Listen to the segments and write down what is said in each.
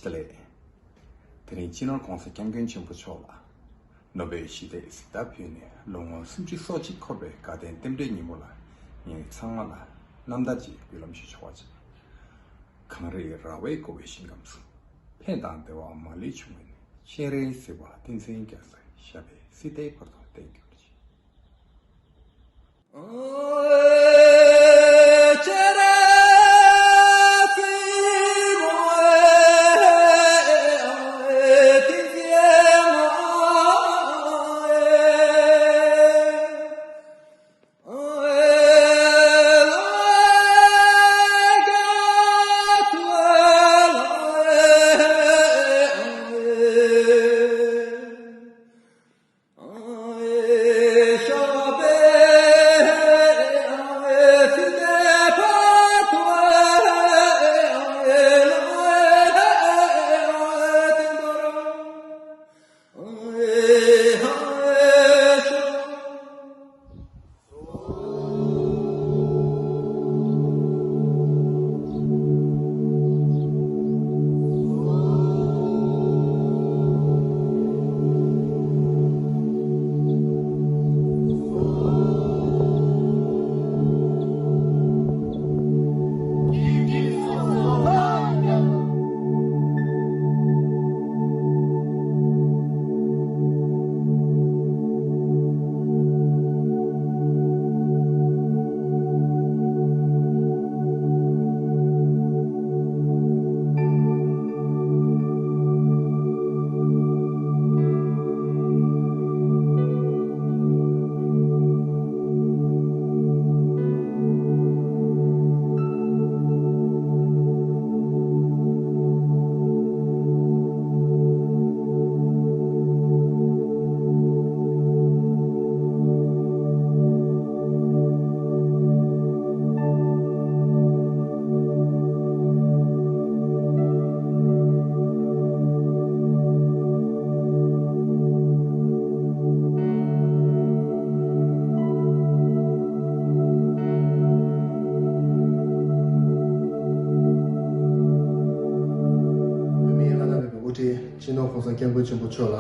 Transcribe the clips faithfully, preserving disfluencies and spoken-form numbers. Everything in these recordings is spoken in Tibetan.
བཀྲ་ཤིས་བདེ་ལེགས། དེ་རིང་སྤྱི་ནོར་༸གོང་ས་༸སྐྱབས་མགོན་ཆེན་པོ་མཆོག་ལ་ནོ་བེལ་ཞི་བདེའི་གཟེངས་རྟགས་ཕུལ་ནས་ལོ་ངོ་སུམ་ཅུ་སོ་གཅིག་འཁོར་བའི་དགའ་ལྡན་རྟེན་འབྲེལ་ཉིན་མོ་ལ་ངེད་ཚང་མ་ལ་རྣམ་ཐར་གྱི་མདུན་ལམ་ཞིག་འཆོར་བ་ཅིག་གངས་རིའི་ར་བས་བསྐོར་བའི་ཞིང་ཁམས་སུ། ཕན་དང་བདེ་བ་མ་ལུས་འབྱུང་བའི་གནས། སྤྱན་རས་གཟིགས་དབང་བསྟན་འཛིན་རྒྱ་མཚོའི་ཞབས་པད་སྲིད་མཐའི་བར་དུ་བརྟན་གྱུར་ཅིག་བོད་མིའི་ཨ་མྲ་བའི་དབུ་ཁྲིད་སྤྱི་ནོར་༸གོང་ས་༸སྐྱབས་མགོན་ཆེན་པོ་མཆོག་ལ་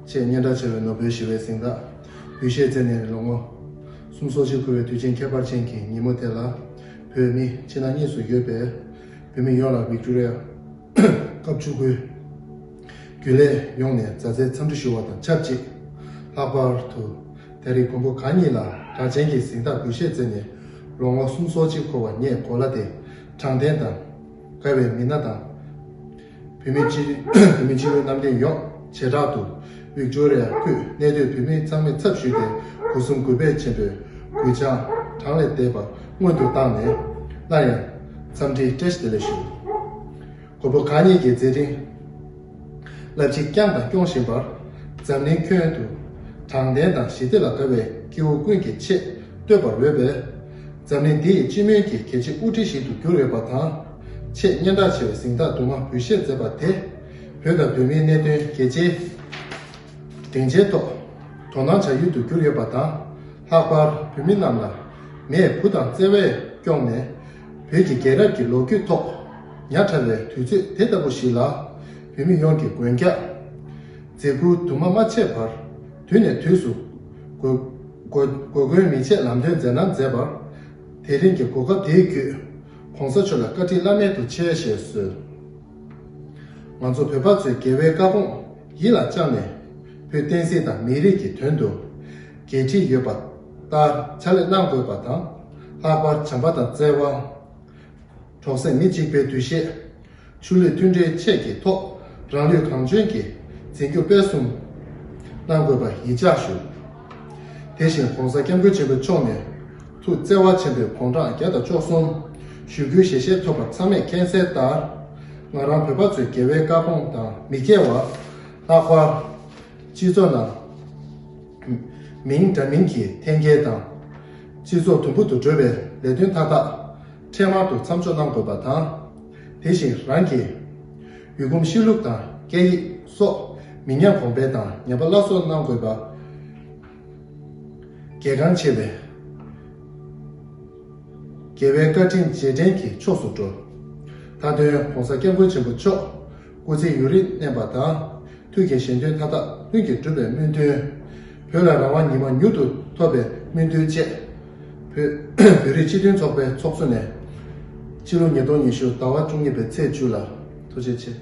ཆེས་སྙན་གྲགས་ཆེ་བའི་ནོ་བེལ་ཞི་བའི་གཟེངས་རྟགས་འབུལ་བཞེས་མཛད་ནས་ལོ་ངོ་སུམ་ཅུ་སོ་གཅིག་འཁོར་བའི་དུས་ཆེན་ཁྱད་པར་ཅན་གྱི་ཉིན་མོ་དེ་ལ་བོད་མི་ཕྱི་ནང་གཉིས་སུ་ཡོད་པའི་བོད་མི་ཡོངས་ལ་ཝིག་ཏོ་རི་ཡ་ཀབ་བཅུ་དགུའི་རྒྱུན་ལས་ཡོངས་ནས་མཛའ་བརྩེའི་འཚམས་འདྲི་ཞུ་བ་དང་ཆབས་ཅིག་ལྷག་པར་དུ་ད་རེས་མགོན་པོ་གང་ཉིད་ལ་གྲགས་ཅན་གྱི་གཟེངས་རྟགས་འབུལ་བཞེས་མཛད་ནས་ལོ་ངོ་སུམ་ཅུ་སོ་གཅིག་འཁོར་བ་ངས་གོ་ལ་དེ་དྲང་བདེན་དང་དགའ་བའི་མི་སྣ་དང་། བོད་མི་སྤྱི་བོད་མི་སྤྱི་བོའི་གནམ་བསྟན་ཡོངས་བྱེ་བྲག་ཏུ་ཝིག་ཏོ་རི་ཡ་ཁུལ་གནས་སྡོད་བོད་མི་ཚང་མའི་ཚབ་ཞུས་ཏེ་སྒོ་གསུམ་གུས་པས་མཆོད་པའི་གུས་ཕྱག་གྲངས་ལས་འདས་པ་སྔོན་དུ་བཏང་ནས་སླར་ཡང་འཚམས་འདྲིའི་བཀྲ་ཤིས་བདེ་ལེགས་ཞུ། མགོན་པོ་གང་ཉིད་ཀྱི་མཛད་འཕྲིན་རླབས་ཆེན་བསྐྱངས་དང་སྐྱོང་བཞིན་པར་འཛམ་གླིང་ཁྱོན་དུ་དྲང་བདེན་དང་ཞི་བདེ་ལ་དགའ་བའི་སྐྱེ་བོ་ཀུན་གྱི་ཆེད་བསྟོད་པར་འོས་པའི་འཛམ་གླིང་འདི་ཡི་སྤྱི་མོས་ཀྱི་གལ་ཆེའི་དབུ་ཁྲིད་ཞིག་ཏུ་གྱུར་ཡོད་པ་དང་། ཆེས་སྙན་གྲགས་ཆེ་བའི་གཟེངས་རྟགས་དུ་མ་འབུལ་བཞེས་མཛད་པ་དེ་བོད་དང་བོད་མིའི་གནད་དོན་རྒྱལ་སྤྱིའི་སྡིངས་ཆའི་ཐོག་དོ་སྣང་བྱ་ཡུལ་དུ་གྱུར་ཡོད་པ་དང་། ལྷག་པར་བོད་མི་རྣམས་ལ་མེས་བུ་དང་བརྩེ་བས་སྐྱོང་ནས་བོད་ཀྱི་རྒྱལ་རབས་ཀྱི་ལོ་རྒྱུས་ཐོག་ཉག་ཕྲ་བའི་དུས་ཚོད་དེ་ལྟ་བུ་ཞིག་ལ་བོད་མི་ཡོངས་ཀྱི་མགོན་སྐྱབས་མཛད་ཁུར་དུ་མ་མ་ཆད་པར་དུས་ནས་དུས་སུ་དགོས་དགོས་དགོས་མཁོའི་མི་ཆད་ལམ་སྟོན་མཛད་གནང་མཛད་པར་དེ་རིང་གི་གོ་སྐབས་དེའི་བརྒྱུད་༸གོང་ས་མཆོག་ལ་བཀའ་དྲིན་བླ་མེད་དུ་ཆེ་ཞེས་གསོལ། ང་ཚོ་བོད་པ་ཚོས་རྒྱལ་བའི་བཀའ་དགོངས་ཡིད་ལ་བཅངས་ནས་བོད་བསྟན་སྲིད་དང་མི་རིགས་ཀྱི་དོན་དུ་འགན་འཁྲི་ཡོད་པ་ལྟར་ཕྱག་ལས་གནང་དགོས་པ་དང་། ལྷག་པར་བྱམས་པ་དང་བརྩེ་བ། གྲོགས་སེམས་མི་གཅིག་པའི་འདུ་ཤེས། ཆོས་ལུགས་མཐུན་སྒྲིལ་བཅས་ཀྱི་ཐོག་རང་ལུས་གང་འཇོན་གྱིས་འཛིན་སྐྱོང་སྤེལ་གསུམ་གནང་དགོས་པར་ཡིད་འཇགས་ཞུ། དེ་བཞིན་༸གོང་ས་༸སྐྱབས་མགོན་ཆེན་པོ་མཆོག་ནས་ཐུགས་བརྩེ་བ་ཆེན་པོས་དགུང་གྲངས་བརྒྱ་དང་བཅུ་གསུམ་ཞུ་སྐུལ་ཞལ་བཞེས་ཐོབ་པ་ཚང་མས་མཁྱེན་གསལ་ལྟར། ང་རང་བོད་པ་ཚོས་རྒྱལ་བའི་བཀའ་དགོངས་དང་མི་འགལ་བར་ལྷག་པར་སྤྱི་ཚོགས་ནང་མིང་འདྲ་མིན་གྱི་འཐེན་འཁྱེར་དང་། སྤྱི་ཚོགས་དུམ་བུ་དུ་འགྲོ་བའི་ལས་དོན་མཐའ་དག་འཕྲལ་མར་དུ་མཚམས་འཇོག་གནང་དགོས་པ་དང་། དེ་བཞིན་རང་གི་ཡུལ་གོམས་གཤིས་ལུགས་དང་སྐད་ཡིག་སོགས་མི་ཉམས་གོང་འཕེལ་དང་ཉམས་པ་སླར་གསོ་གནང་དགོས་པ། གལ་འགངས་ཆེ་བའི་རྒྱལ་བའི་བཀའ་དྲིན་རྗེས་དྲན་གྱི་ཕྱོགས་སུ་འགྲོ། མཐའ་དོན་༸གོང་ས་༸སྐྱབས་མགོན་ཆེན་པོ་མཆོག་ སྐུ་ཚེ་ཡུན་རིང་གནས་པ་དང་། ཐུགས་ཀྱི་བཞེད་དོན་མཐའ་དག་ལྷུན་གྱིས་འགྲུབ་པའི་སྨོན་འདུན། བོད་ལ་རང་དབང་ཉི་མ་མྱུར་དུ་ཐོབ་པའི་སྨོན་འདུན་བཅས། བོད་བོད་རིགས་སྤྱི་མཐུན་ཚོགས་པའི་ཚོགས་གཙོ་ནས། སྤྱི་ལོ་ཉིས་སྟོང་ཉི་ཤུ་ཟླ་བ་བཅུ་གཉིས་པའི་ཚེས་བཅུ་ལ། ཐུགས་རྗེ་ཆེ།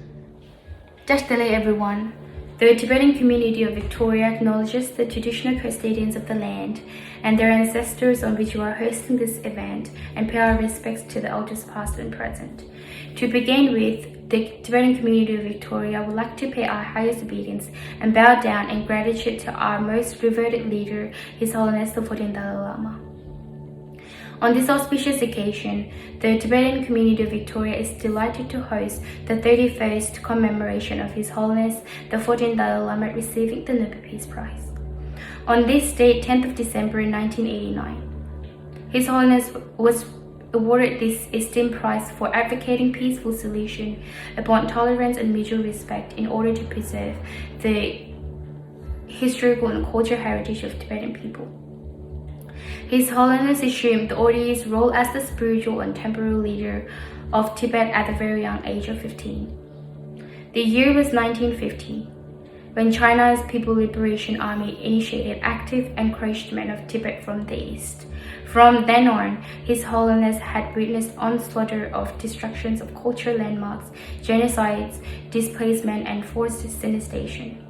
Jai Shri Dewa everyone. The Tibetan community of Victoria acknowledges the traditional custodians of the land and their ancestors on which we are hosting this event and pay our respects to the elders past and present. To begin with, the Tibetan community of Victoria would like to pay our highest obedience and bow down in gratitude to our most revered leader, His Holiness the fourteenth Dalai Lama. On this auspicious occasion, the Tibetan community of Victoria is delighted to host the thirty-first commemoration of His Holiness the fourteenth Dalai Lama receiving the Nobel Peace Prize. On this date, tenth of December nineteen eighty-nine, His Holiness was awarded this esteemed prize for advocating peaceful solution upon tolerance and mutual respect in order to preserve the historical and cultural heritage of Tibetan people. His Holiness assumed the O D A's role as the spiritual and temporal leader of Tibet at the very young age of fifteen. The year was nineteen fifty, when China's People Liberation Army initiated active encroachment of Tibet from the east. From then on, His Holiness had witnessed onslaught of destructions of cultural landmarks, genocides, displacement, and forced distinction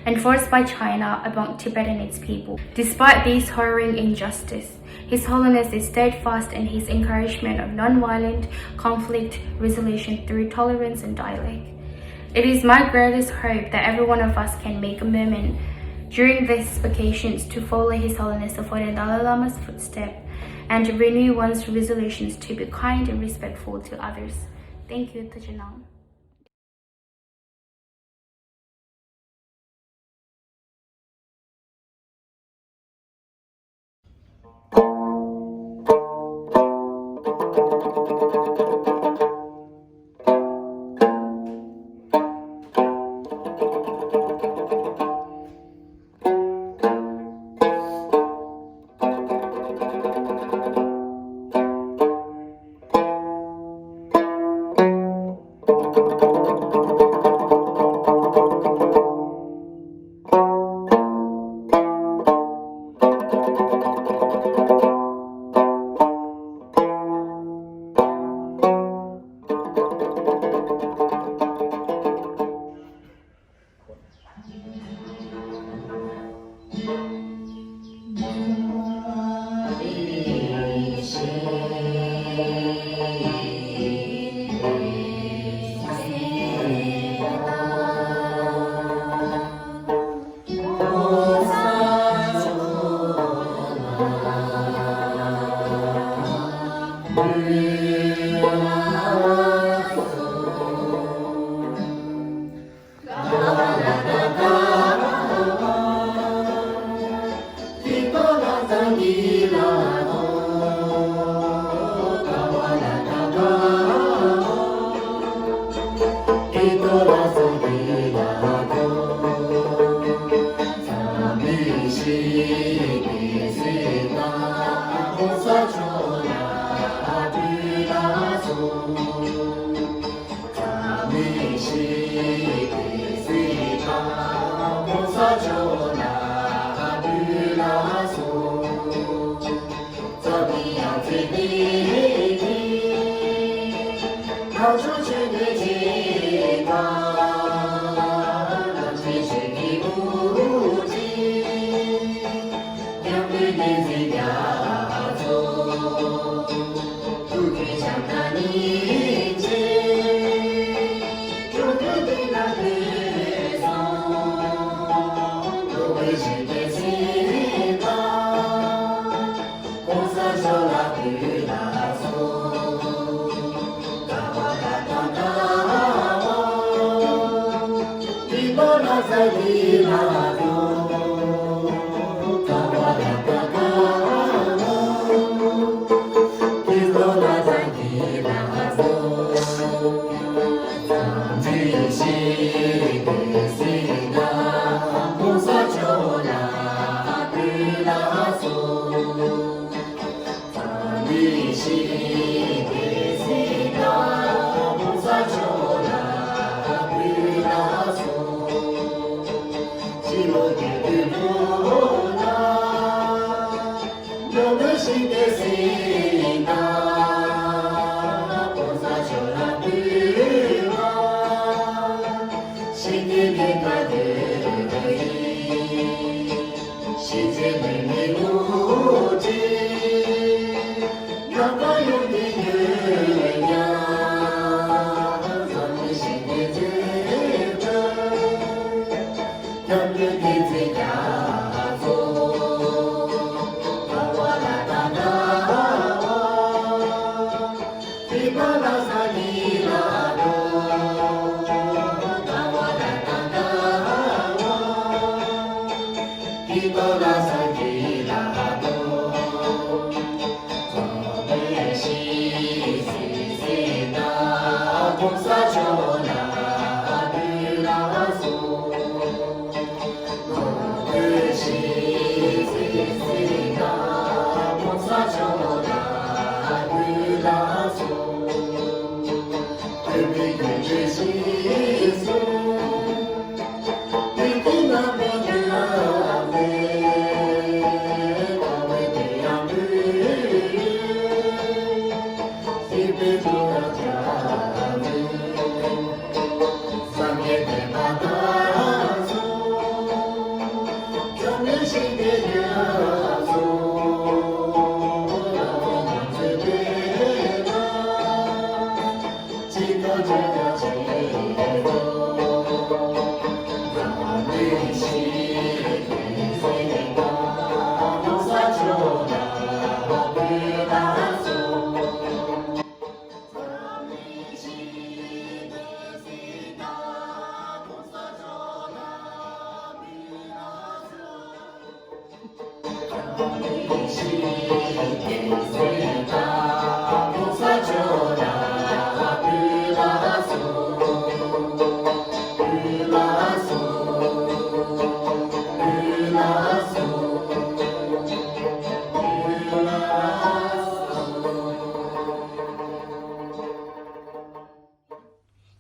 enforced by China upon Tibet and its people. Despite these horrifying injustices, His Holiness is steadfast in his encouragement of non-violent conflict resolution through tolerance and dialogue. It is my greatest hope that every one of us can make a moment during these occasions to follow His Holiness the fourteenth Dalai Lama's footsteps and renew one's resolutions to be kind and respectful to others. Thank you, Tujinam.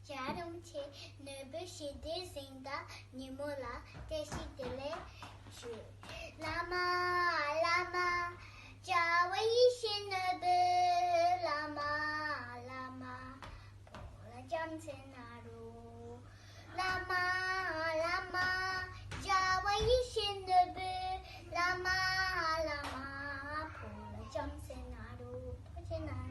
བྱ་རུང་ཆེ་ནོར་བུ་ཞི་བདེ་གཟེངས་རྟགས་ཉིན་མོ་ལ་བཀྲ་ཤིས་བདེ་ལེགས་ཞུ། བླ་མ་བླ་མ་བྱ་བ་ཡིད་བཞིན་ནོར་བུ། བླ་མ་བླ་མ་བོ་ལ་བྱམས་བརྩེ་གནང་རོགས། བླ་མ་བླ་མ་བྱ་བ་ཡིད་བཞིན་ནོར་བུ། བླ་མ་བླ་མ་བོ་ལ་བྱམས་བརྩེ་གནང་རོགས། ཐུགས་རྗེ་གནང་།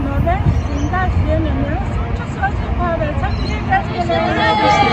ནོར་བུའི་གཟེངས་རྟགས་བཞེས་ནས་མི་ལོ་སུམ་ཅུ་སོ་གཅིག་འཁོར་བའི་འཚམས་འདྲིའི་བཀྲ་ཤིས་བདེ་ལེགས།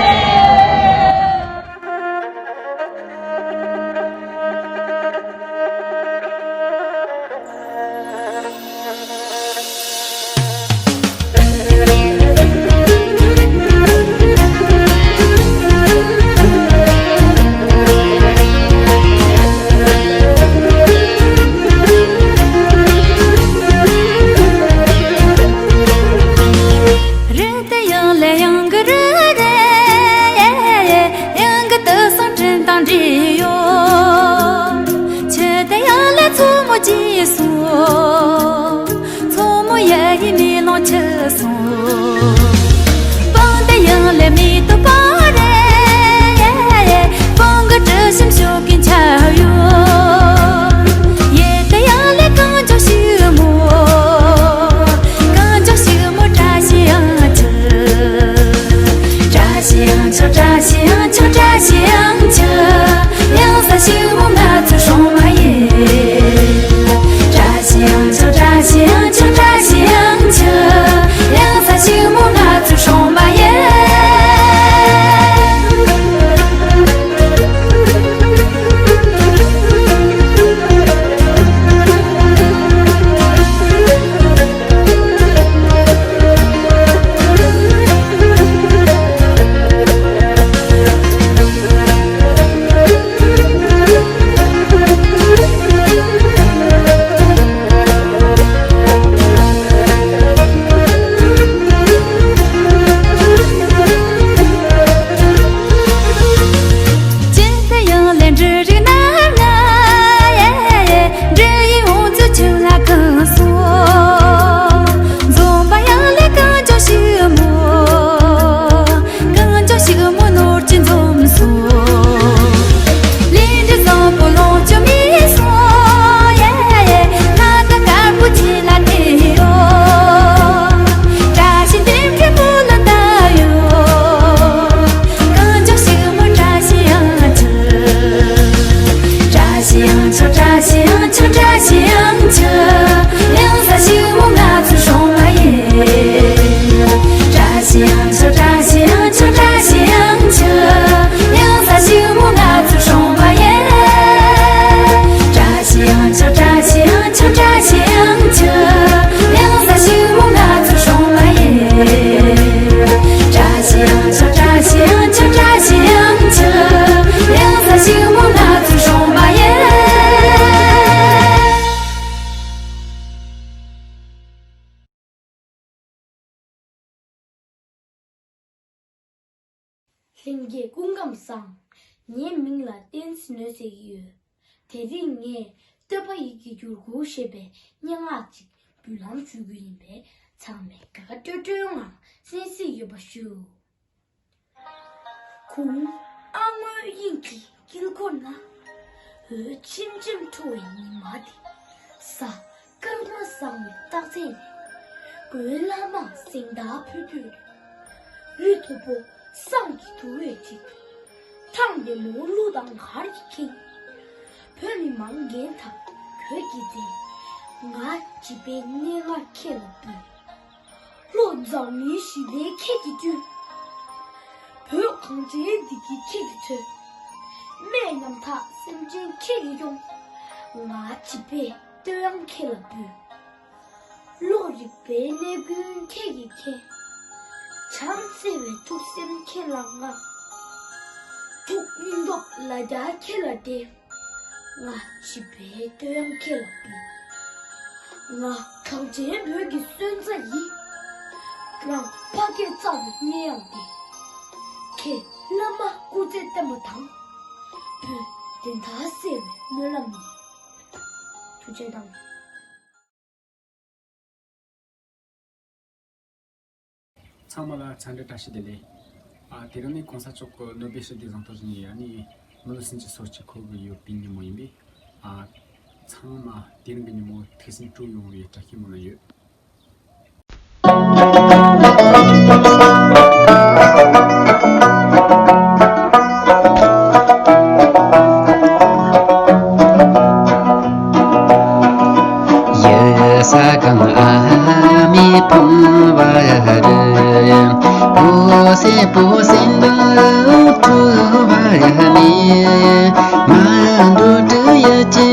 ལྷན་རྒྱས་སྐུ་ཁམས་བཟང་། ངའི་མིང་ལ་བསྟན་འཛིན་ནོར་བཟང་ཟེར་གྱི་ཡོད། དེ་རིང་ངས་བསྟོད་པ་ཡི་གེ་འགྱུར་ཁུག་ཞེས་པའི་སྙན་ངག་ཅིག་འབུལ་ལམ་ཞུ་རྒྱུ་ཡིན་པས། ཚང་མས་དགའ་དགའ་སྤྲོ་སྤྲོའི་ངང་གསན་གཟིགས་ཡོད་པ་ཞུ། གུང་ཨ་སྔོན་དབྱིངས་ཀྱི་དཀྱིལ་འཁོར་ན། འོད་ཆེམ་ཆེམ་འཕྲོ་བའི་ཉི་མ་དེ། གཟའ་སྐར་མ་བཟང་བའི་རྟགས་མཚན་ཡིན། མགོན་བླ་མ་གཟེངས་རྟགས་ཕུལ་དུས། འོད་མཐོན་པོ་བསང་གི་དུ་བས་འཁྲིགས། ཐང་བདེ་མོ་གླུ་དང་གར་གྱིས་ཁེངས། བོད་མི་མང་རྒན་དང་བོད་ཀྱི་རྫས། ང་བྱིས་པའི་སྙན་ངག་ཁྱེད་ལ་འབུལ། བློ་འཛམ་གླིང་ཞི་བདེ་ཁྱེད་ཀྱིས་བསྐྲུན། བོད་གངས་ཅན་བདེ་སྐྱིད་ཁྱེད་ཀྱིས་མཚོན། སྨན་ཉམ་ཐག་སེམས་ཅན་ཁྱེད་ཀྱིས་སྐྱོང་། ང་བྱིས་པའི་བསྟོད་དབྱངས་ཁྱེད་ལ་འབུལ། བློ་རིག་པའི་གནས་ཀུན་ཁྱེད་ཀྱིས་མཁྱེན། བྱམས་བརྩེ་བའི་ཐུགས་སེམས་ཁྱེད་ལ་མངའ། ཐུགས་སྙིང་སྟོབས་ལ་རྒྱ་ཁྱེད་ལ་འདྲེན། ང་བྱིས་པའི་བསྟོད་དབྱངས་ཁྱེད་ལ་འབུལ། ང་གངས་ཅན་བོད་ཀྱི་སོན་རྩ་ཡིན། རང་ཕ་སྐད་གཙང་བའི་སྙན་དབྱངས་འདི། ཁྱེད་བླ་མ་སྐུ་ཚེ་བརྟན་པ་དང་། བོད་བདེན་མཐའ་གསལ་བའི་སྨོན་ལམ་ཡིན། ཐུགས་རྗེ་གནང་། ཚང་མ་ལ་འཚམས་འདྲི་བཀྲ་ཤིས་བདེ་ལེགས། ཨ། དེ་རིང་ནི་གོང་ས་མཆོག་གི་ནོ་བེལ་ཞི་བདེ་གཟེངས་རྟགས་བཞེས་མཁན་ཡ་ནི་མི་ལོ་སུམ་ཅུ་སོ་གཅིག་འཁོར་གྱི་ཡོད་པའི་ཉིན་མོ་ཡིན་པས། ཨ། ཚང་མ་དེ་རིང་གི་ཉིན་མོ་ཐུགས་སེམས་སྤྲོ་ཡོང་བའི་བཀྲ་ཤིས་སྨོན་ལམ་ཡོད། ཡུལ་ས་གང་ཨ་མའི་ཕང་བ་རུ། བོད་སེ་བོད་སེ་འདི་ཐུ་བ་ཡ་ནི། མ་འདུ་དྲི་ཡ་ཅི་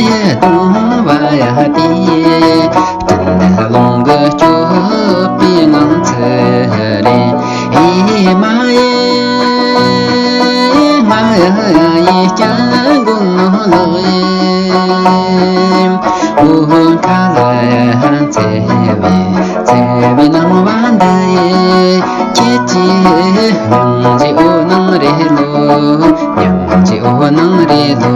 ཡ་དུང་བ་ཡ་དི། སྤྲིན་རླུང་གི་སྐྱོབ་པའི་ངང་ཚུལ་རེ། ཨེ་མ་ཡེ། མ་ཡེ་སྐྱབས་མགོན་ལོ་ཡེ། འོ་ཁ་ལ་ཡ་ཚེ་བའི་ཚེ་བའི་སྣང་བ་འདི་ཡེ། ཁྱེད་ཀྱི་སྙིང་རྗེ་འོད་སྣང་རེད་ལོ། སྙིང་རྗེ་འོད་སྣང་རེད་ལོ།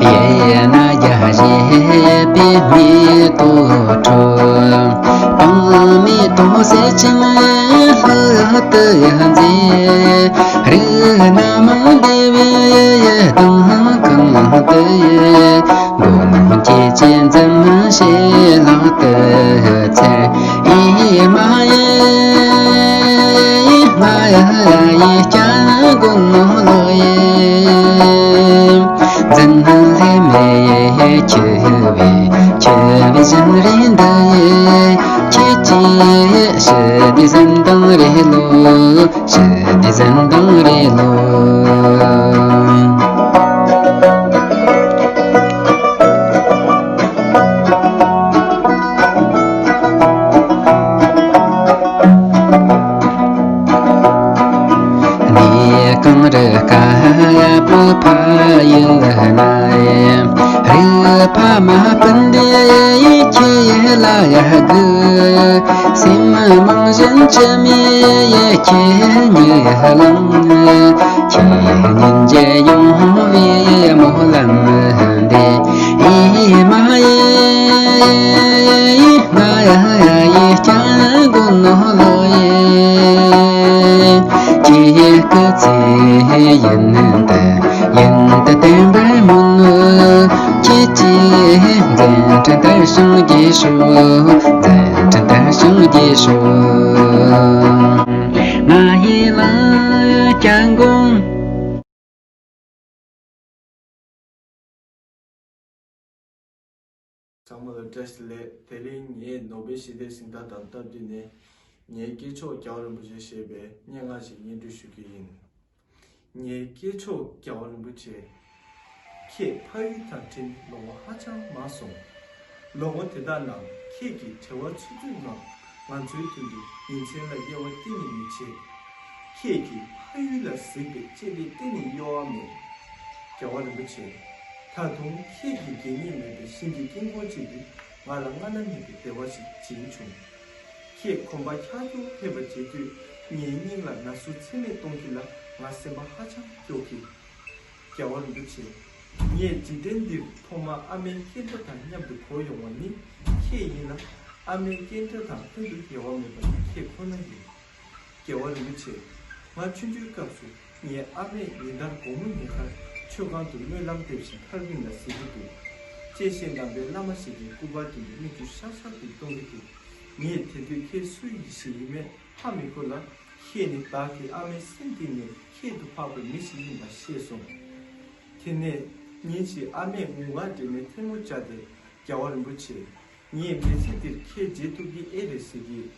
ཡེ་ན་རྒྱ་རེ་པའི་མེ་ཏོག་ཁྲོད། དང་མེ་ཏོག་སེ་ཆེན་ལྷུ་དུ་མཛེས། རིགས་སྣ་མང་སྡེ་བའི་གདངས་གང་དུ། མགོ་ནང་སྐྱེས་ཀྱི་འཛུམ་ཞལ་ལག་ཏུ་འཚལ། ཨེ་མ་ཡེ། མ་ཡེ་སྐྱབས་མགོན་ལོ་ཡེ། འཛིན་ལས་མེད་ཁྱེད་བས་ཁྱེད་བས་བཞིན་རེ་འདི་ཡེ། ཁྱེད་ཀྱི་ཞི་བདེ་གཟེངས་རྟགས་རེད་ལོ། ཞི་བདེ་གཟེངས་རྟགས་རེད་ལོ། གནས་གངས་རི་དཀར་པོའི་ཕ་ཡུལ་ན། རིག་པ་མ་སྤུན་པའི་ཁྱེད་ལ་ཡ་གུས། སེམས་མང་བཞིན་ཅི་མི་ཡི་ཁྱེད་ཉིད་ལང་། ཁྱེད་ཉིད་ཀྱི་ཡོང་བའི་སྨོན་ལམ་འདི། ཨེ་མ་ཡེ། མ་ཡེ་སྐྱབས་མགོན་ལོ་ཡེ། ཁྱེད་སྐུ་ཚེ་ཡུན་དུ་ཡུན་དུ་བརྟན་པར་སྨོན། ཁྱེད་ཀྱི་མཛད་འཕྲིན་དར་ཞིང་རྒྱས་ཤོག། མཛད་འཕྲིན་དར་ཞིང་རྒྱས་ཤོག། ང་ཡི་ལ་སྐྱབས་མགོན། ཚང་མ་ལ་བཀྲ་ཤིས་བདེ་ལེགས། དེ་རིང་ངས་ནོ་བེལ་ཞི་བདེའི་གཟེངས་རྟགས་དང་སྟབས་བསྟུན་ནས་ངའི་སྐྱེས་མཆོག་རྒྱལ་བ་རིན་པོ་ཆེ་ཞེས་པའི་སྙན་ངག་ཅིག་སྙན་སྒྲོན་ཞུ་རྒྱུ་ཡིན། ངའི་སྐྱེས་མཆོག་རྒྱལ་བ་རིན་པོ་ཆེ། ཁྱེད་ཕ་ཡུལ་དང་འཕྲད་ལོ་ངོ་ཧ་ཅང་མང་སོང་། ལོ་ངོ་དེ་དག་ནང་ཁྱེད་ཀྱི་བྲེལ་བ་ཚོད་ཚོད་ངང་ང་ཚོའི་དོན་དུ་ཉིན་མཚན་ལ་དབྱེ་བ་གཏན་ནས་མི་བྱེད། ཁྱེད་ཀྱི་ ཕ་ཡུལ་ལ་གཟིགས་པའི་དཔྱད་པས་གཏན་ནས་གཡོ་བ་མེད། རྒྱལ་བ་རིན་པོ་ཆེ། ད་དུང་ཁྱེད་ཀྱི་དགེ་བསྙེན་མེད་པའི་ཞིང་གི་དཀྱིལ་འཁོར་གཅིག་ཏུ་ང་ལ་སྔ་ན་མེད་པའི་བདེ་བ་ཞིག་སྦྱིན་བྱུང་། ཁྱེད་གོམ་པ་ཁྱབ་སྐྱོར་ཕེབས་པ་མཇལ་དུས་ངའི་སྙིང་ལ་ན་ཟུག་ཚད་མེད་གཏོང་གི་ལ་ང་སེམས་པ་ཧ་ཅང་སྐྱོ་གི། རྒྱལ་བ་རིན་པོ་ཆེ། ངས་འཇིག་རྟེན་འདིར་ཐོག་མར་ཨ་མའི་སྐད་སྒྲ་དང་མཉམ་དུ་གོ་ཡོང་བ་ནི་ཁྱེད་ཡིན་ལ། ཨ་མའི་སྐད་སྒྲ་དང་ལྷན་དུ་ཡལ་བ་མེད་པ་ནི་ཁྱེད་ཁོ་ན་ཡིན། རྒྱལ་བ་རིན་པོ་ཆེ། ང་ཆུང་ཆུང་སྐབས་སུ་ངའི་ཨ་མས་ཉིན་ལྟར་དགོང་མོ་ཉལ་ཁར་མཆོད་ཁང་དུ་སྨོན་ལམ་འདེབས་ཤིང་མཁར་རྒན་ལ་གཟིགས་ཀྱི་འདུག། བཅད་ཤེས་ནང་པའི་བླ་མ་ཞིག་གི་སྐུ་པར་སྟེང་དུ་མིག་ཆུ་ཤར་ཤར་དུ་གཏོང་གི་འདུག། ངས་དེ་དུས་ཁྱེད་སུ་ཡིན་ཞིག་ཡིན་མིན་ཧ་མི་གོ་ལ། ཁྱེད་ནི་བདག་གི་ཨ་མའི་སེམས་གཏིང་ནས་ཁྱད་དུ་འཕགས་པའི་མི་ཞིག་ཡིན་པ་ཤེས་སོང་། དེ་ནས་ཉིན་ཞིག་ཨ་མས་ངུ་ངག་འདྲེས་མའི་ཐལ་མོ་སྦྱར་ཏེ་རྒྱལ་བ་རིན་པོ་ཆེ། ངས་མི་ཚེ་འདིར་ཁྱེད་མཇལ་ཐུབ་ཀྱི་ཨེ་རེད་ཟེར་གྱིས།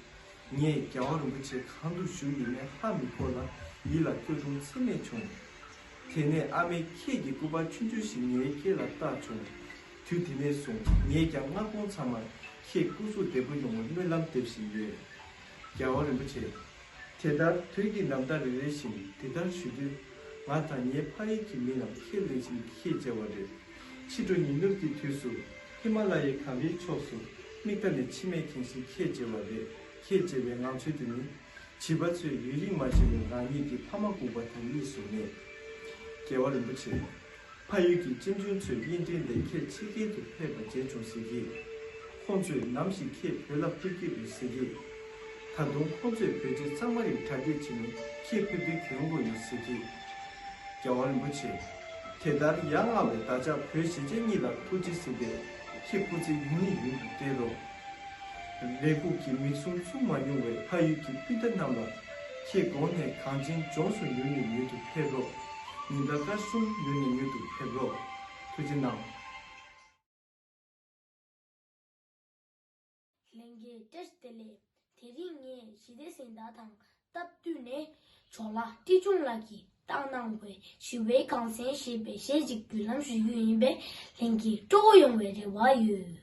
ངས་རྒྱལ་བ་རིན་པོ་ཆེ་གང་དུ་བཞུགས་ཡོད་མེད་ཧ་མི་གོ་ལ་ཡིད་ལ་སྐྱོ་ཤུགས་ཚད་མེད་བྱུང་། དེ་ནས་ཨ་མས་ཁྱེད་ཀྱི་སྐུ་པར་ཆུང་ཆུང་ཞིག་ངའི་སྐེ་ལ་བཏགས་བྱུང་། དུས་དེ་ནས་བཟུང་ངས་ཀྱང་སྔ་དགོང་ཚང་མར་ཁྱེད་སྐུ་གཟུགས་བདེ་པོ་ཡོང་བའི་སྨོན་ལམ་འདེབས་བཞིན་ཡོད། རྒྱལ་བ་རིན་པོ་ཆེ། དེ་ལྟར་དུས་ཀྱི་ནམ་ཟླ་རེ་རེ་བཞིན་འདི་ལྟར་བཞུད་དུས། ང་དང་ངའི་ཕ་ཡུལ་གྱི་མི་རྣམས་ཁྱེད་ལེགས་ཤིང་ཁྱེད་མཇལ་བ་རེད། ཕྱི་དྲོ་ཉི་ནུབ་ཀྱི་དུས་སུ་ཧི་མ་ལ་ཡའི་གངས་རིའི་ཕྱོགས་སུ་མིག་མཐའ་ནས་མཆི་མས་ཁེངས་ཤིང་ཁྱེད་མཇལ་བ་རེད། ཁྱེད་མཇལ་བའི་ངང་ཚུལ་དེ་ནི། བྱིས་པ་ཚོས་ཡུན་རིང་མ་མཇལ་བའི་རང་ཉིད་ཀྱི་ཕ་མ་སྒུག་པ་དང་གཉིས་སུ་མེད། རྒྱལ་བ་རིན་པོ་ཆེ། ཕ་ཡུལ་གྱི་ཅིན་ཅུན་ཚོས་གཡས་འཕྲིན་ལས་ཁྱེད་ཕྱི་རྒྱལ་དུ་ཕེབས་པ་མཇལ་བྱུང་ཟེར་གྱིས། ཁོང་ཚོས་ནམ་ཞིག་ཁྱེད་བོད་ལ་ཕེབས་ཀྱི་རེད་ཟེར་གྱིས། ད་དུང་ཁོང་ཚོས་བོད་ཆས་གཙང་མ་རིགས་གྲ་སྒྲིག་བྱས་ནས་ཁྱེད་ཕེབས་དུས་གྱོན་དགོས་ཡོད་ཟེར་གྱིས། རྒྱལ་བ་རིན་པོ་ཆེ། དེ་ལྟར་ཡ་ང་བའི་བདག་ཅག་བོད་གཞིས་བྱེས་གཉིས་ལ་ཐུགས་རྗེ་གཟིགས་པས་ཁྱེད་སྐུ་ཚེ་ཡུན་ནས་ཡུན་དུ་བརྟན་རོགས། རེ་སྒུག་གི་མིག་ཟུང་བཙུམ་མ་མྱོང་བའི་ཕ་ཡུལ་གྱི་སྤུན་ཟླ་རྣམས་ལ་ཁྱེད་དགོངས་ནས་གངས་ཅན་ལྗོངས་སུ་མྱུར་ནས་མྱུར་དུ་ཕེབས་རོགས། ཉི་ཟླ་སྐར་གསུམ་མྱུར་ནས་མྱུར་དུ་ཕེབས་རོགས། ཐུགས་རྗེ་གནང་། ལྷན་རྒྱས་བཀྲ་ཤིས་བདེ་ལེགས། དེ་རིང་ངས་ཞི་བདེ་གཟེངས་རྟགས་དང་སྟབས་བསྟུན་ནས་ཇོ་ལགས་བཀྲིས་ཆུང་ལགས་ཀྱིས་བཏང་གནང་བའི་ཞི་བའི་གངས་སེང་ཞེས་པའི་གཞས་ཅིག་བརྒྱུད་ལམ་ཞུ་རྒྱུ་ཡིན་པས་ལྷན་རྒྱས་སྤྲོ་པོ་ཡོང་བའི་རེ་བ་ཡོད།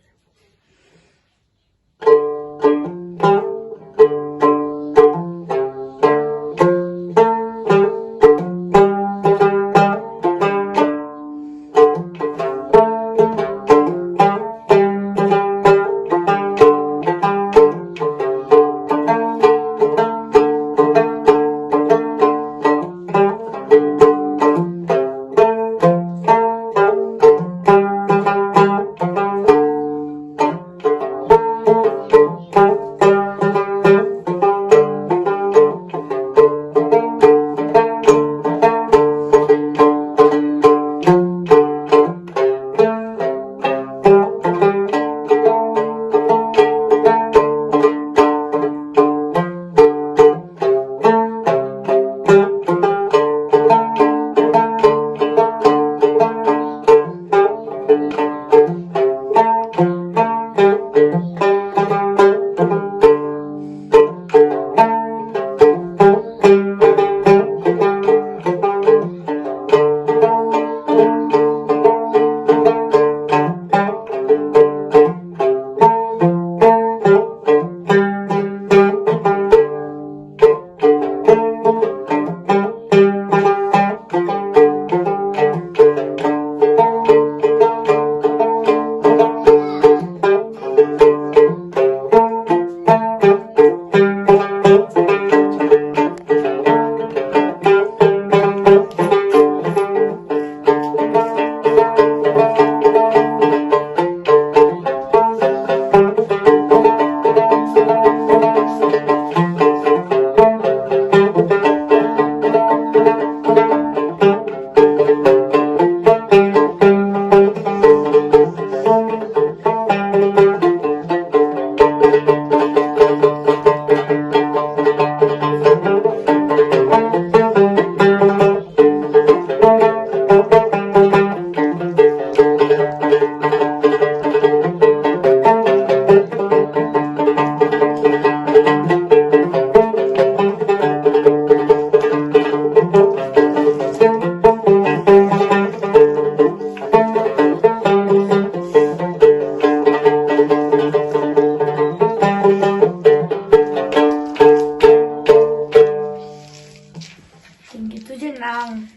ཐུགས་རྗེ་གནང་།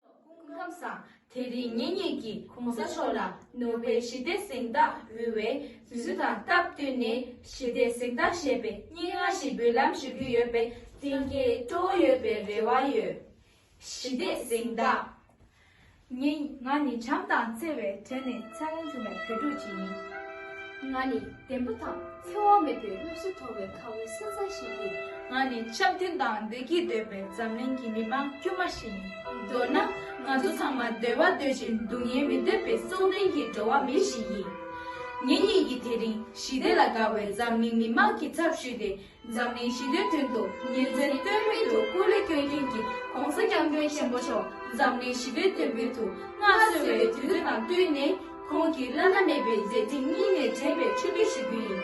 སྐུ་ཁམས་བཟང་། དེ་རིང་ངེད་གཉིས་ཀྱིས་གོང་ས་མཆོག་ལ་ནོ་བེལ་ཞི་བདེ་གཟེངས་རྟགས་འབུལ་བའི་དུས་ཚོད་དང་སྟབས་བསྟུན་ནས་ཞི་བདེ་གཟེངས་རྟགས་ཞེས་པའི་སྙན་ངག་ཞིག་འབུལ་ལམ་ཞུ་རྒྱུ་ཡོད་པས་གཏན་འཁེལ་སྤྲོ་བོ་ཡོད་པའི་རེ་བ་ཡོད། ཞི་བདེ་གཟེངས་རྟགས། ངས། ང་ནི་བྱམས་དང་བརྩེ་བའི་གྲས་ནས་འཚར་ལོངས་བྱུང་བའི་བོད་ཕྲུག་ཅིག་ཡིན། ང་ནི་བདེན་པ་དང་འཚེ་བ་མེད་པའི་སློབ་གསོ་ཐོབ་པའི་ཁ་བའི་སེམས་ཅན་ཞིག་ཡིན། ང་ནི་འཆམ་མཐུན་དང་བདེ་སྐྱིད་འདོད་པའི་འཛམ་གླིང་གི་མི་མང་དཀྱུས་མ་ཞིག་ཡིན། མདོར་ན། ང་ཚོ་ཚང་མ་བདེ་བ་འདོད་ཅིང་སྡུག་བསྔལ་མི་འདོད་པའི་སྲོག་ལྡན་གྱི་འགྲོ་བ་མི་ཞིག་ཡིན། ངེད་གཉིས་ཀྱིས་དེ་རིང་ཞི་བདེ་ལ་དགའ་བའི་འཛམ་གླིང་མི་མང་གི་ཚབ་ཞུས་ཏེ། འཛམ་གླིང་ཞི་བདེའི་དོན་དུ་ཉིན་མཚན་ལྟོས་མེད་དུ་སྐུ་ལས་བསྐྱོན་མཁན་གྱི་༸གོང་ས་༸སྐྱབས་མགོན་ཆེན་པོ་མཆོག་འཛམ་གླིང་ཞི་བདེའི་དོན་ཕུལ་དུ་མངའ་གསོལ་བའི་དུས་ཚོད་དང་བསྟུན་ནས་ཁོང་གི་བླ་ན་མེད་པའི་མཛད་འཕྲིན་སྙིང་ནས་དྲན་པའི་ཆིབས་བསྒྱུར་ཞུ་རྒྱུ་ཡིན།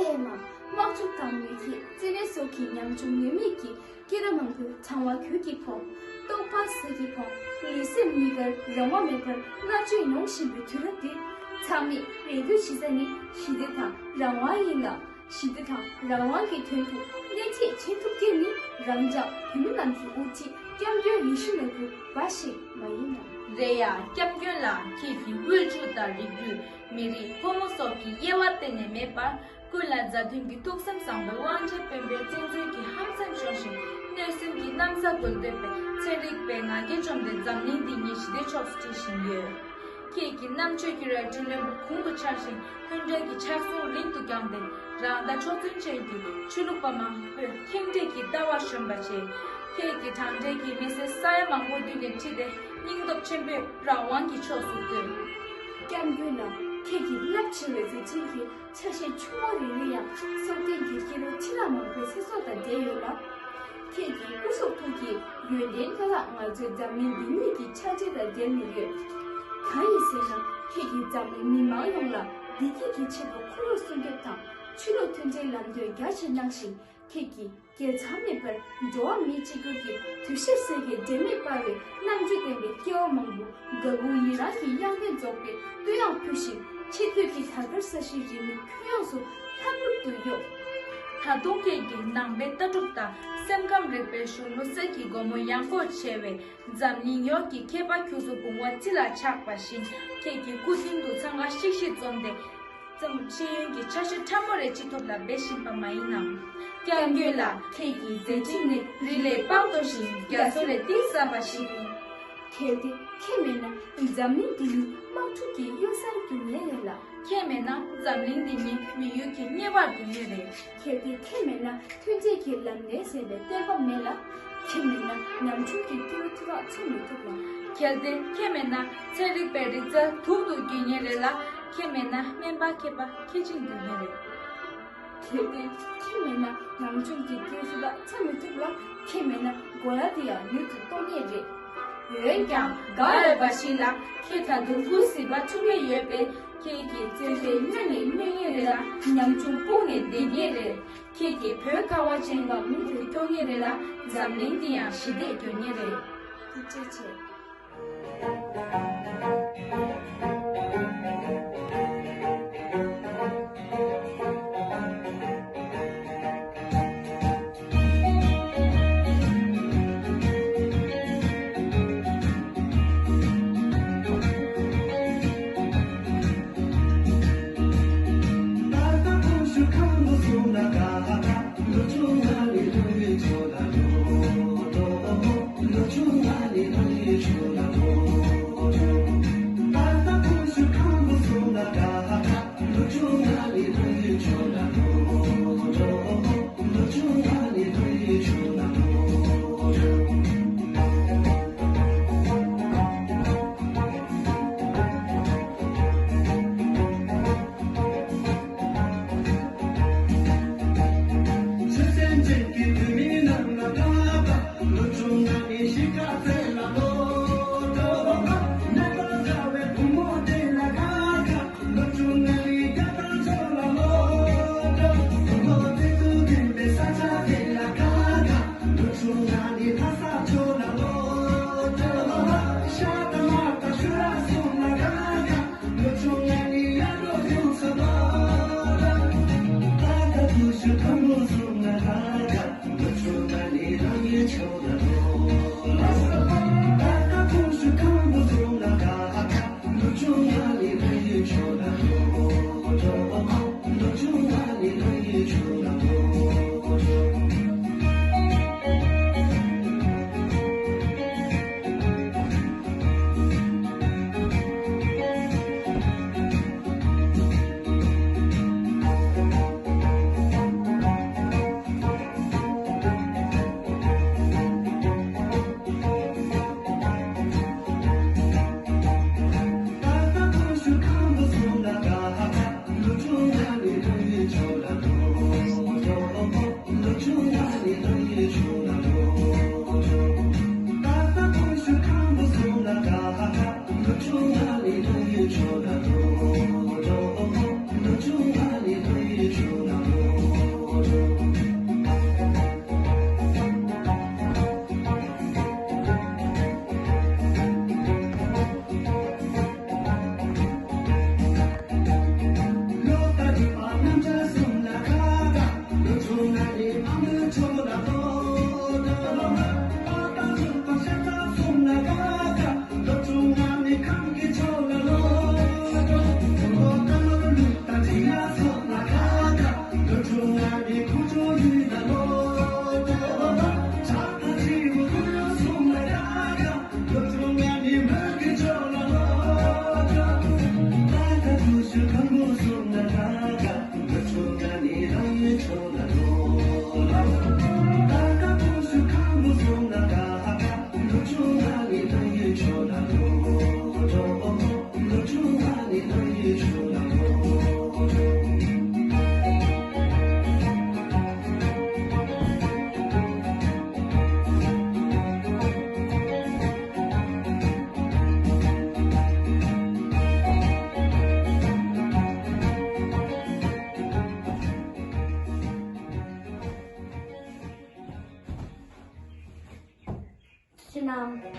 ཨེ་མ། དམག་འཁྲུག་དང་མུ་གེ། བཙན་གནོན་སོགས་ཀྱི་ཉམ་ཆུང་ངུར་སྨྲིག་གི་སྐྱེས་རབས་མང་པོའི་བྱ་བ་གོས་ཀྱིས་ཕོངས། རྟོག་པ་ཟས་ཀྱིས་ཕོངས། ལུས་སེམས་གཉིས་ཀར་རང་དབང་མེད་པར་མནར་གཅོད་མྱོང་བཞིན་པའི་དུས་རབས་འདིར། ཚང་མས་རེ་འདུན་བྱེད་ས་ནི་ཞི་བདེ་དང་རང་དབང་ཡིན་ལ། ཞི་བདེ་དང་རང་དབང་གི་དོན་དུ་སྣེ་ཁྲིད་བྱེད་ཐུབ་མཁན་ནི་རང་ཅག་བོད་མི་རྣམས་ཀྱི་དབུ་ཁྲིད་སྐྱབས་མགོན་ཡིད་བཞིན་ནོར་བུ་འབའ་ཞིག་མ་ཡིན་ནམ། རེད་ཡ། སྐྱབས་མགོན་ལགས། ཁྱེད་ཀྱིས་དབུལ་ཕྱུག་དང་རིགས་རུས། མི་རིགས། ཕོ་མོ་སོགས་ཀྱི་དབྱེ་བ་གཏན་ནས་མེད་པར། ཀུན་ལ་མཛའ་མཐུན་གྱི་ཐུགས་བསམ་བཟང་པོའི་དབང་ཆེན་དཔལ་འབྱོར་བཙན་འཛུལ་གྱི་ཧམ་སེམས་ཤོར་ཞིང་གནོད་སེམས་ཀྱི་གནམ་ས་སྒུལ་འདོད་པའི་ཚན་རིག་པའི་ང་རྒྱལ་བཅོམ་སྟེ་འཛམ་གླིང་འདི་ཉིད་ཞི་བདེའི་ཕྱོགས་སུ་ཁྲིད་བཞིན་ཡོད། ཁྱེད་ཀྱི་རྣམ་དཔྱོད་ཀྱི་རལ་གྲི་རློན་པོ་གོང་དུ་འཕྱར་ཞིང་མཐུན་སྒྲིལ་གྱི་ཕྱག་ཟུང་རིང་དུ་བརྐྱངས་ཏེ་རང་ཟླ་ཆོས་ཚན་ཅན་གྱི་ཆོས་ལུགས་པ་མང་པོས་ཁེངས་དྲེགས་ཀྱི་ལྟ་བ་གཞོམ་པ་བྱས། ཁྱེད་ཀྱི་དྲང་བདེན་གྱི་མི་ཚེ་ས་ཡ་མང་པོ་མདུན་ནས་ཁྲིད་དེ་སྙིང་སྟོབས་ཆེན་པོས་རང་དབང་གི་ཕྱོགས་སུ་བསྐྱོད། སྐྱབས་མགོན་ལགས། ཁྱེད་ཀྱི་རླབས་ཆེ་བའི་མཛད་འཕྲིན་གྱིས། ཆ་ཤས་ཆུང་ངུ་རེ་རེ་ཡང་སྲོག་ལྡན་གྱི་སྐྱེ་བོ་ཁྲི་ལྷག་མང་པོའི་ཚེ་སྲོག་དང་འབྲེལ་ཡོད་ལ། ཁྱེད་ཀྱི་སྐུ་གཟུགས་ཐུགས་ཀྱི་ཡོན་ཏན་མཐའ་དག་ང་ཚོའི་འཛམ་གླིང་འདི་ཉིད་ཀྱི་ཆགས་འཇིག་དང་འབྲལ་མི་ཡོད། གང་ཡིན་ཟེར་ན། ཁྱེད་ཀྱིས་འཛམ་གླིང་མི་མང་ཡོངས་ལ་བདེ་སྐྱིད་ཀྱི་ཆེད་དུ་ཁོར་ཡུག་སྲུང་སྐྱོབ་དང་ཆོས་ལུགས་མཐུན་སྒྲིལ་ལམ་སྟོན་རྒྱ་ཆེ་གནང་ཞིང་། ཁྱེད་ཀྱིས། རྒྱལ་མཚམས་མེད་པར་འགྲོ་བ་མིའི་གཅིག་གྱུར་གྱི་འདུ་ཤེས་གསེར་གྱི་སྒྲོན་མེ་སྤར་བའི་རྣམ་དཔྱོད་ལྡན་པའི་སྐྱེ་བོ་མང་པོ་དགའ་མགུ་ཡི་རངས་ཀྱི་དབྱངས་ལྡན་རྫོགས་པའི་བསྟོད་དབྱངས་ཕུལ་ཞིང་། ཆེས་མཐོའི་གི་དར་དཀར་ས་གཞིའི་རི་མོའི་ཁྱོན་ཡོངས་སུ་ལྷབ་ལྷུབ་ཏུ་གཡོ། ད་དུང་ཁྱེད་ཀྱི་ནང་པའི་ལྟ་གྲུབ་དང་སེམས་ཁམས་རིག་པའི་གཞུང་ལུགས་གསེར་གྱི་སྒོ་མོ་ཡངས་པོར་ཕྱེ་བས་འཛམ་གླིང་ཡོངས་ཀྱི་མཁས་པ་ཁྱུ་ཚོགས་བུང་བ་རྩི་ལ་ཆགས་པ་བཞིན། ཁྱེད་ཀྱི་སྐུ་མདུན་དུ་འཚང་ཁ་ཤིག་ཤིག་འཛོམས་ཏེ། ཙམ་ཤེས་ཡོན་གྱི་ཆ་ཤས་ཕྲ་མོ་རེ་ཅི་ཐོབ་ལ་འབད་བཞིན་པ་མ་ཡིན་ནམ། སྐྱབས་མགོན་ལགས། ཁྱེད་ཀྱི་མཛད་འཕྲིན་ནི་རི་ལས་དཔག་ཏུ་ཞིང་རྒྱ་མཚོ་ལས་གཏིང་ཟབ་པ་ཞིག་ཡིན། གལ་ཏེ་ཁྱེད་མེད་ན་འཛམ་གླིང་འདི་ནི་དམག་འཁྲུག་གི་གཡུལ་སར་འགྱུར་ངེས་རེད་ལ། ཁྱེད་མེད་ན་འཛམ་གླིང་འདི་ནི་མི་ཡུལ་གྱི་དམྱལ་བར་འགྱུར་ངེས་རེད། གལ་ཏེ་ཁྱེད་མེད་ན་མཐུན་སྒྲིལ་གྱི་ལམ་སྣེ་ཟེར་བའི་བསྟན་པ་མེད་ལ། ཁྱེད་མེད་ན་ཉམ་ཆུང་གི་སྐྱེ་བོ་ཐུ་བ་འཚོ་མི་ཐུབ་ལ། གལ་ཏེ་ཁྱེད་མེད་ན་ཚན་རིག་པའི་རིག་རྩལ་དུག་ཏུ་འགྱུར་ངེས་རེད་ལ། ཁྱེད་མེད་ན་སྨན་པ་མཁས་པ་ཁྱི་ཆེན་འགྱུར་ངེས་རེད། གལ་ཏེ་ཁྱེད་མེད་ན་ཉམ་ཆུང་གི་སྐྱེ་བོ་ཐུ་བ་འཚོ་མི་ཐུབ་ལ། ཁྱེད་མེད་ན་གོ་ལ་དེ་ཡང་མྱུར་དུ་གཏོང་ངེས་རེད། འོན་ཀྱང་དགའ་འོས་པ་ཞིག་ལ་ཁྱེད་ད་དུང་སྐུ་གཟི་བ་འཁྲུངས་ངེས་ཡོད་པས། ཁྱེད་ཀྱི་བཙན་པོའི་སྨྱོ་ནི་སྨྱོ་ངེས་རེད་ལ། ཉམ་ཆུང་སྤུངས་ནས་བསྡད་ངེས་རེད། ཁྱེད་ཀྱིས་བོད་ཁ་བ་ཅན་པ་མུ་མཐུད་སྐྱོང་ངེས་རེད་ལ། འཛམ་གླིང་འདི་ཡང་ཞི་བདེ་འགྱུར་ངེས་རེད། ཐུགས་རྗེ་ཆེ། ཕྱི་ནང་།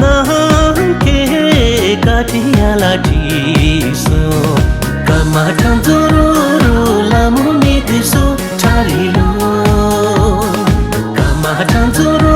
ནམ་མཁའི་བཀའ་དྲིན་ཡར་ལ་བྲིས་སོང་། ཀརྨ་བྱང་རྩེ་རུ་རུ་ལ་མོ་མི་དེ་སོ་ཁྲ་རི་ལུ། ཀརྨ་བྱང་རྩེ་རུ།